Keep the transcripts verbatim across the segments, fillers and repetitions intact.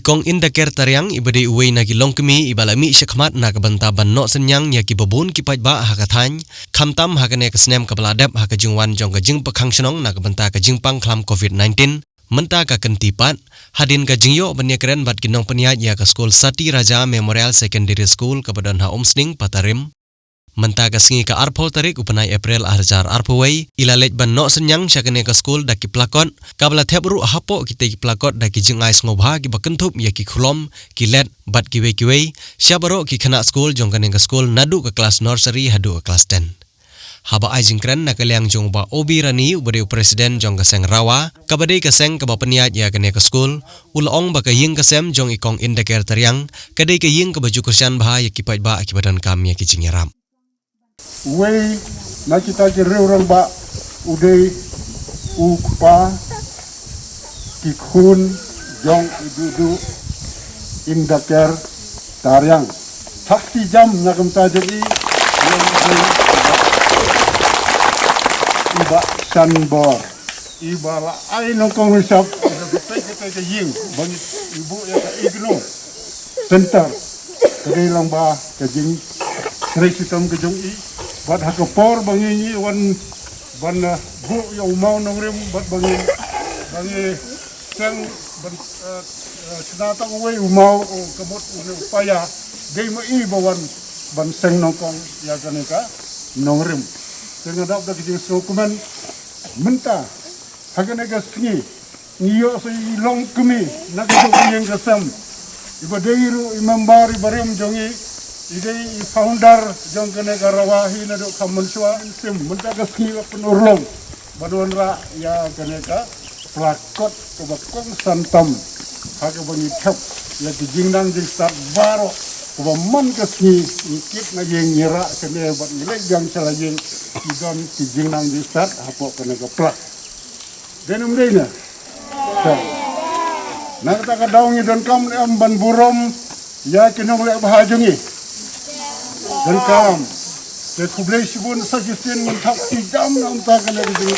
Kong Indaker Tariang, iba dei uwei na ki longkmie iba la mih shakhmat na ka bynta ban noh synñiang ïa kiba bun ki paidbah ha ka thaiñ, khamtam ha kane ka snem kaba la dep ha ka jingwan jong ka jingpynkhuid shnong na ka bynta ka jingpang khlam covid nineteen, mynta ka kynti pat, hadien ka jingïoh ban ïakren bad ki nongpynïaid ïa ka skul Sati Raja Memorial Secondary School kaba don ha Umsning, Patarim. Mynta ka sngi ka arphew tarik u bnai April ar hajar arphew wei, i la leit ban noh synñiang sha kane ka skul da ki placard, kaba la thep ruh hapoh kitei ki placard da ki jingai sngewbha kiba kynthup ïa ki khulom, ki let, bad kiwei kiwei, sha baroh ki khynnah skul jong kane ka skul naduh ka klas nursery haduh ka klas ten. Haba ai jingkren na ka liang jong u Bah Obi Rani uba dei u president jong ka seng RAWA, kaba dei ka seng kaba pynïaid ïa kane ka skul, u la ong ba ka ïing ka sem jong i Kong Indaker Tariang, ka dei ka ïing kaba ju kyrshan bha ïa ki paidbah kiba donkam ïa ki jingïarap. Uwei na kita ki riew rangbah u dei u kpa ki khun jong i Duhduh Indaker Tariang. Thak ti jam na ka bynta jong i, i Bah Shanbor. Iba la ai nyngkong nyngshap ïa ka peit ka ïing ba ngi buh ïa ka Ignu Center. Ka dei lang ba ka jingtrei shitom ka jong i. Bad ha ka por ba ngi ngi wan ban, eh, buh ïa u maw nongrim bad ba ngi, ba ngi seng ban, eh, eh, shna tang uwei u maw, u ka mut u ne u paia. Dei ma i ba wan ban seng nyngkong ïa kane ka nongrim. Te nga dap da ka jingsngewkmen mynta ha kane ka sngi ngi ïoh sa i longkmie na ka jong ka ïing ka sem. Iba dei ruh i member iba rim jong i, i dei i founder jong kane ka RAWA hi naduh kham mynshuwa. Sim mynta ka sngi la pynurlong ban wanrah ïa kane ka placard kaba kongsan tam ha kaba ngi thep ïa ki jingnang jingstad baroh, kaba man ka sngi ngi kit na ïing ngi rah kane bad ngi leit biang sha la ïing, ki don ki jingnang jingstad hapoh kane ka placard. Dei ne ym dei ne? Te na kata ka daw ngi donkam ne em ban burom ïa ki nongleh bha jong ngi? Donkam. Te khublei shibun sa shisien, ngin thap shi jam na ka bynta kane ka jing,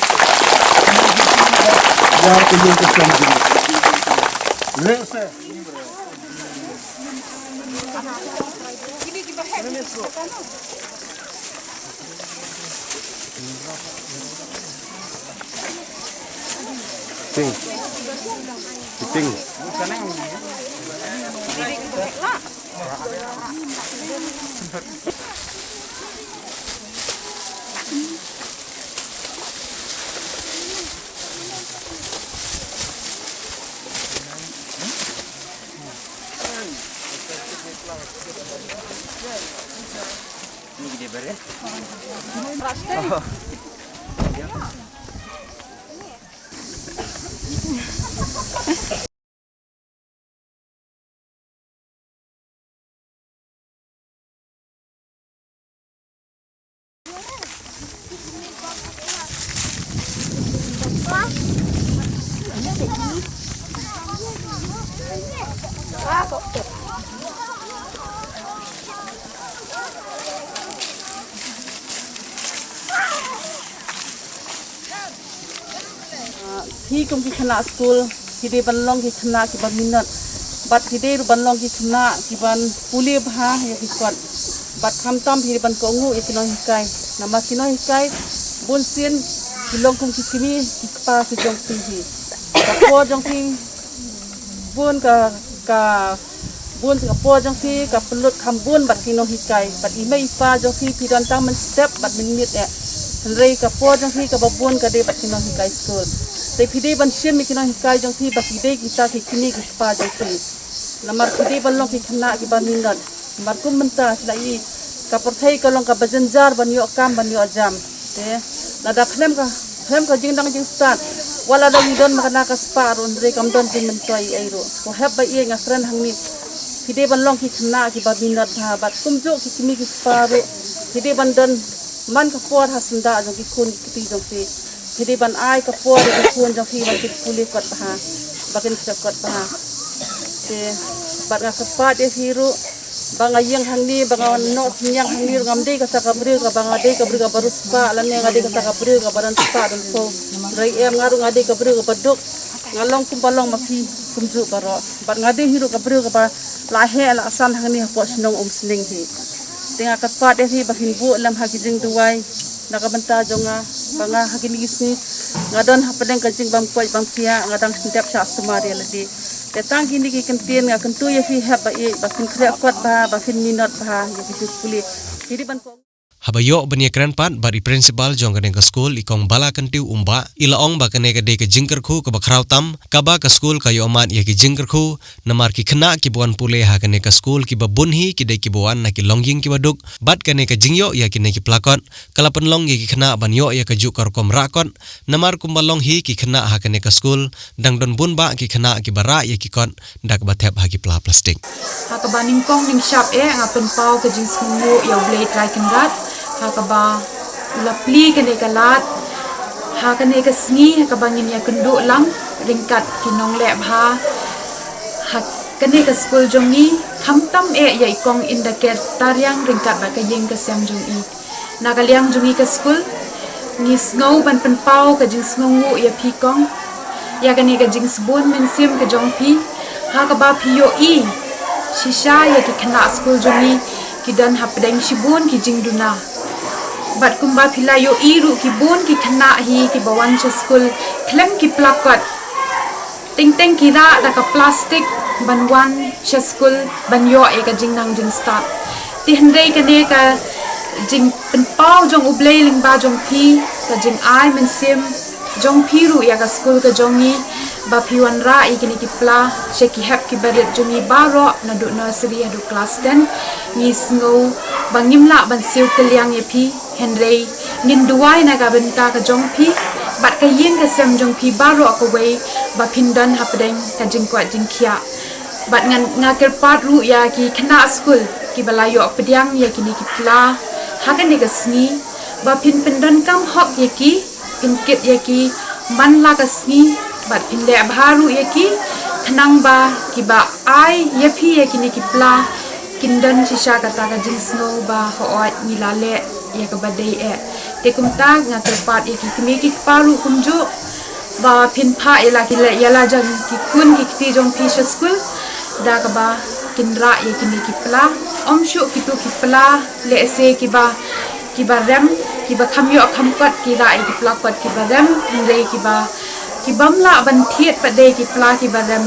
ïa ki nongkynsan jong ngi. Lehse Ting. Ting. Phi kum ki khynnah skul, phi dei ban long ki khynnah kiba minot. Bad phi dei ruh ban long ki khynnah kiban pule bha ïa ki kot. Bad khamtam phi dei ban kohnguh ïa ki nonghikai. Namar ki nonghikai bun sien ki long kum ki kmie ki kpa ki jong phi hi. Ka por jong phi bun ka, ka bun ka por jong phi ka pynlut kham bun bad ki nonghikai. Bad i mei i pa jong phi, phi don tang mynstep bad mynmiet eh. Hynrei ka por jong phi kaba bun ka dei bad ki nonghikai skul. Te phi dei ban shim ïa ki nonghikai jong phi ba ki dei kita ki kmie ki kpa jong phi. Namar phi dei ban long ki khynnah kiba minot. Namar kum mynta phi la ïohi ka pyrthei ka long kaba jynjar ban ïoh kam ban ïoh jam. Te lada khlem ka, khlem ka jingnang jingstad, wat la ngi don ma kane ka spah ruh, hynrei kam don jingmyntoi ei ruh. Ko hep ba ïeit, nga kren hangne, phi dei ban long ki khynnah kiba minot bha bad kumjuh ki kmie ki kpa ruh. Phi dei ban don man ka por ha syndah jong ki khun ki kti jong phi. Phi dei ban ai ka por ïa ki khun jong phi ba kin pule kot bha, ba kin sep kot bha. Te bad nga kyrpad ïa phi ruh, ba nga ïeng hangne, ba nga noh synñiang hangne ruh, ngam dei kata ka briew kaba, nga dei ka briew kaba riewspah lane nga dei kata ka briew kaba don spah don phew. Hynrei em, nga ruh nga dei ka briew kaba duk, nga long kumba long ma phi. Kumjuh baroh. Bad nga dei hi ruh ka briew kaba la heh la san hangne hapoh shnong Umsning hi. Te nga kyrpad ïa phi ba phin buh lem ha ki jingduwai na ka bynta jong nga, ba nga ha kine ki sngi nga don hapdeng ka jingbam koit bam khiah, nga dang dep shah sumar ïa lade. Te tang kine ki kyntien nga kyntu ïa phi hep ba ïeit, ba phin khreh kot bha, ba phin minot bha ïa ki jingpule. Hi dei ban ko Haba ïoh ban ïakren pat bad i principal jong kane ka skul, i Kong Balakyntiew Umbah, i la ong ba kane ka dei ka jingkyrkhu kaba khraw tam kaba ka skul ka ïoh mad ïa ki jingkyrkhu, namar ki khynnah kiba wan pule ha kane ka skul kiba bun hi ki dei kiba wan na ki longïing kiba duk, bad kane ka jingïoh ïa kine ki placard ka la pynlong ïa ki khynnah ban ïoh ïa kajuh ka rukom rah kot, namar kumba long hi ki khynnah ha kane ka skul, dang don bun bah ki khynnah kiba rah ïa ki kot da kaba thep ha ki pla plastik. Ha kaba nyngkong nyngshap eh nga pynpaw ka jingsngewnguh ïa U Blei Trai Kynrad ha kaba u la plie kane ka lad ha kane ka sngi, ha kaba ngin ïakynduh lang ryngkat ki nongleh bha ha kane ka skul jong ngi, khamtam eh ïa i Kong Indaker Tariang ryngkat bad ka ïing ka sem jong i. Na ka liang jong ngi ka skul, ngi sngew ban pynpaw ka jingsngewnguh ïa phi Kong, ïa kane ka jingsbun mynsiem ka jong phi, ha kaba phi ïohi shisha ïa ki khynnah skul jong ngi ki don hapdeng shibun ki jingduna. Bad kumba phi la ïohi ruh, ki bun ki khynnah hi kiba wan sha skul khlem ki placard. Teng teng ki rah da ka plastik ban wan sha skul ban ïoh ïa ka jingnang jingstad. Te hynrei kane ka jingpynpaw jong U Blei lyngba jong phi, ka jingai mynsiem jong phi ruh ïa ka skul ka jong ngi, ba phi wanrah ïa kine ki pla sha ki hep ki barit jong ngi baroh naduh nursery haduh klas ten. Ngi sngew ba ngim lah ban siew kylliang ïa phi, hynrei ngin duwai na ka bynta ka jong phi bad ka ïing ka sem jong phi baroh kawei, ba phin don hapdeng ka jingkoit jingkhiah. Bad ngan, nga kyrpad ruh ïa ki khynnah skul kiba la ïoh pdiang ïa kine ki pla ha kane ka sngi, ba phin pyndonkam hok ïa ki, phin kit ïa ki man la ka sngi, bad phin leh bha ruh ïa ki, khnang ba kiba ai ïa phi ïa kine ki pla kin don shisha kata ka jingsngew ba hooid ngi la leh ïa kaba dei eh. Te kumta nga kyrpad ïa ki kmie ki kpa ruh kumjuh, ba phin phah ïa la ki leh ïa la jong ki khun ki kti jong phi sha skul, da kaba kin rah ïa kine ki pla. Ym shuh kito ki pla lehse kiba, kiba rem, kiba kham ïoh kham kot ki rah ïa ki pla kot kiba rem, hynrei kiba, kibym lah ban thied pat de ki pla kiba rem,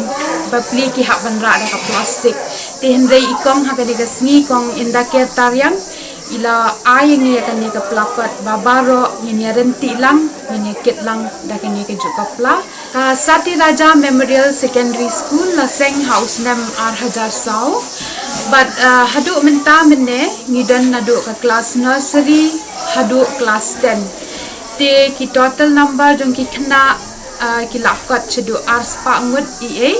bapli ki hap ban rah da ka plastik. Te hynrei i Kong ha kane ka sngi, Kong Indaker Tariang, i la ai ïa ngi ïa kane ka pla kot ba baroh ngin ïa rynti lang, ngin ïa kit lang da kane kajuh ka pla. Ka Sati Raja Memorial Secondary School la seng ha u snem ar hajar saw. Bad, ah, haduh mynta mynne ngi don naduh ka klas nursery haduh klas ten. Te ki total number jong ki khynnah, ah, ki la kot shaduh ar spah ngut eiei.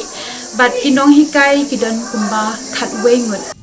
Bad ki nonghikai ki don kumba khatwei ngut.